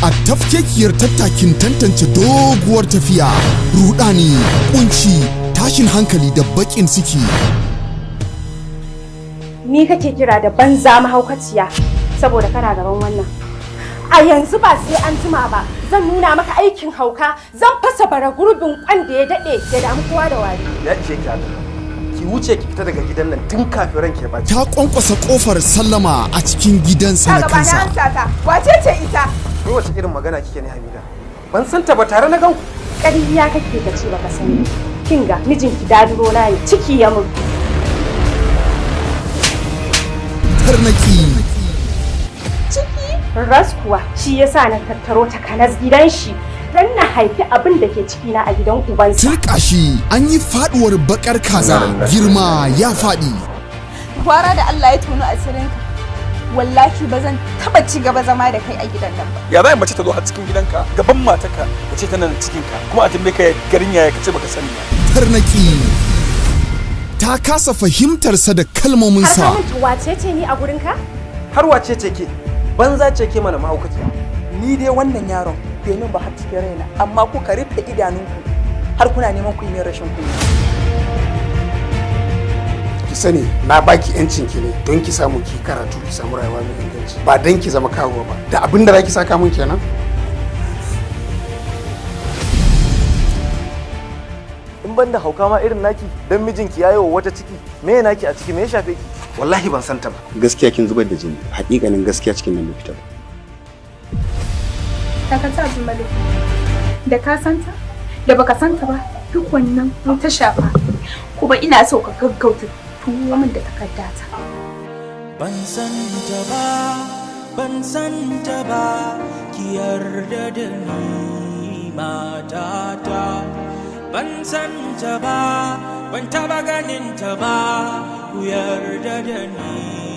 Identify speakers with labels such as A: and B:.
A: A tafkekiyar tattakin tantance doguwar tafiya, rudani, kunci, tashin hankali da bakin ciki.
B: Ni kake kira da banza mahaukaciya saboda kana gaban wannan. A yanzu ba sai an jima ba, zan nuna maka aikin hauka, zan fasa bara gurbin kwan da ya dade ya damu kowa da wari.
C: Ya ishe ki haka. Ki wuce ki fita daga gidan nan tun kafin ranki ya ɓaci.
A: Ta kwankwasa kofar sallama a cikin gidansa na
D: Kaga ba na
A: kansa.
D: ansa ta. Wace ce ita?
C: Wai wace irin magana kike ne, Hamida? Ban san ta ba, tare na gan ku.
B: Ƙarya kake ka ce baka sani. Kinga, mijinki daduro na ne, ciki ya mun.
A: Tarnaki.
B: Ras kuwa, shi yasa na tattaro takanas gidan shi dan na haifi abin da ke cikina a gidan ubansa.
A: Turƙashi, an yi faduwar bakar kaza, girma ya faɗi.
D: Gwara da Allah ya tono asirinka. Wallahi ba zan taba ci gaba zama da kai a gidan nan ba.
E: Ya za mace ta zo har cikin gidanka, gaban matarka, ta ce tana da cikinka, kuma a tambaye ka garin yaya, ka ce baka sani ba?
A: Tarnaki. Ta kasa fahimtarsa da
B: Har ka
A: kalmominsa.
B: manta wace ce ni a gurinka?
C: Har wace ce ke? Banza ce ke mana, mahaukaciya.
F: Ni dai wannan yaron bai min ba har cikin raina, amma kuka rufe idanunku har kuna neman ku yi min rashin kunya.
G: Ki sani, na baki yancin ki ne don ki samu ki karatu, ki samu rayuwa mai inganci, ba don ki zama karuwa ba. Da abin da zaki saka mun kenan.
H: In ban da hauka ma irin naki, dan mijinki yayi wa wata ciki, me naki a ciki? Me ya shafe ki?
C: Wallahi ban san ta ba.
G: Gaskiya kin zubar da jini. Hakikanin gaskiya, cikin nan bai fita ba.
D: Dakata, Abdulmalik. Da ka santa? Da baka santa ba, duk wannan mu ta shafa. Kuma ina so ka gaggauta turo min da takardata.
I: Ban san ta ba, ban san ta ba, ki yarda da ni matata. Ban san ta ba, ban taba ganin ta ba, ku yarda da ni.